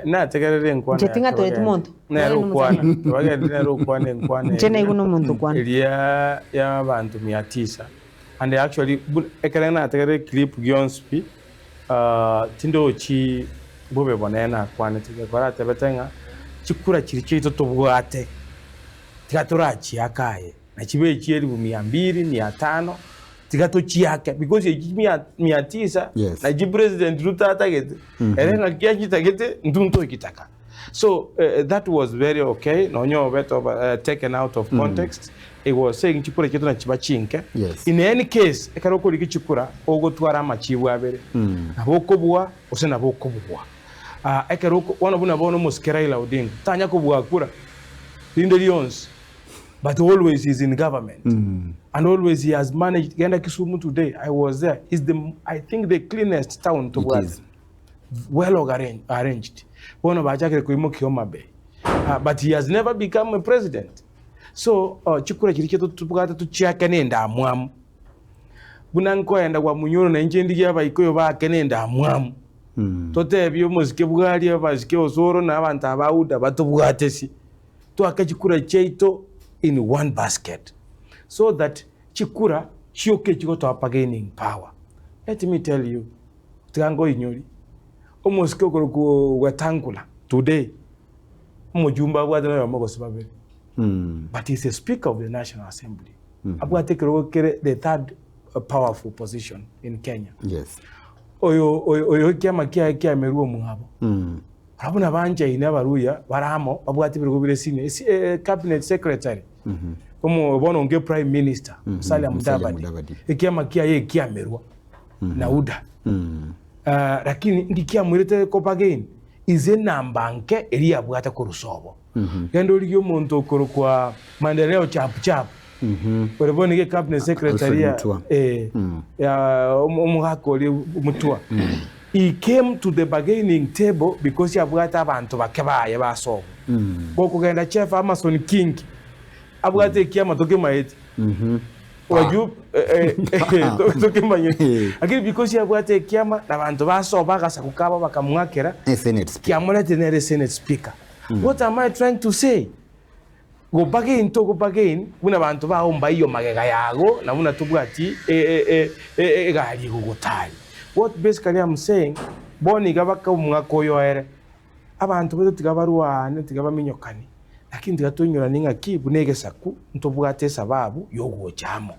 Nategerere enkwana Inche ya ting'atoreti Kebageni. monto, Nere nere okwana, nomosani. Kebageni nere okwana enkwana Inche eria naigwe nomonto okwana. eria ya abanto mia tisa. And actually bu- ekero nategerere eclip gionsi pi, ah, tindochi bobe bonene nakwanete, gekogera atebete ng'a chikura chiria chiaito tobwate, tiga torachiake aye, nachibe echia elifu mia mbili, mia tano, tiga tochiake because echi mia, mia tisa Yes. nachi President Ruto atagete, ere ng'aki achitagete intwe ntochitaka. So eh, that was very okay, nonye obete over, eh, taken out of context, it was saying chikura chiaito nachiba chinke. Yes. In any case, ekero okorigia chikura, ogotwara amachibu abere, nabo okobua gose nabo okobugwa. Ah, ekero oko, bono buna bono omosike Raila Odinga, tanya kobua kura rinde rionsi, but always he's in government and always he has managed. Genda Kisumu today, I was there, is the, I think the cleanest town It tobwate. is. Well organ- arranged. Bono bachakire koimokia Homa Bay. Ah, but he has never become a president. So, oh, chikura chiria chiaito tobwate tochiake na endamwamu. Buna nkoenda gwa Munyoro na inche ndigie Abaikoyo baake na endamwamu. Totebie omosike bwaria, abasike Osoro na abanto aba UDA batobwatesie. Toake chikura chiaito in one basket. So that chikura chioka echigotoa bargaining power. Let me tell you, tiga nkoinyori, omosike okorokwa Wetangula today, omojumbe abwate noyomo gose babere, but he's a speaker of the National Assembly. Abwate ekerogo kere the third powerful position in Kenya. Yes. Oyo oyo oyo ekiama kiaye kiamerwe omwabo. Abwo nabanchaine Abaluya bare amo babwate ebirogo bire senior, esi eh, cabinet secretary, omo bono onge prime minister, Musalia Musalia Mudavadi, Mudavadi. ekiama kiaye ekiamerwa na UDA. Ah, lakini ndi kiamoirete ko bargain is enamba nke eria yabwate korwa sobo. Genda origie omonto okorokwa Maendeleo Chap Chap, ore bono nigo ecabinet secretary Alfred ya Mutua. eh, ya omogaka oria Mutua. He came to the bargaining table because abwate abanto bake baye basobo. Gokogenda Chef Amason Kingi abwate ekiama tokemaeti. Wajua eh, eh, tokemanyeti. Lakini because abwate ekiama na abanto basobo agasaku kabo bakamwakera Eh, Senate Speaker. kiamoretire nere Senate Speaker. What am I trying to say? Go bargain togo bargain buna abanto bao mbaiyo magega yago na buna tobwati egari egogotari. What basically am saying, bono iga baka omwaka oyo oere, abanto baito tiga barwane tiga baminyokane, lakini tiga toinyorane ng'aki buna egesaku ntobwate esababu yogocha amo.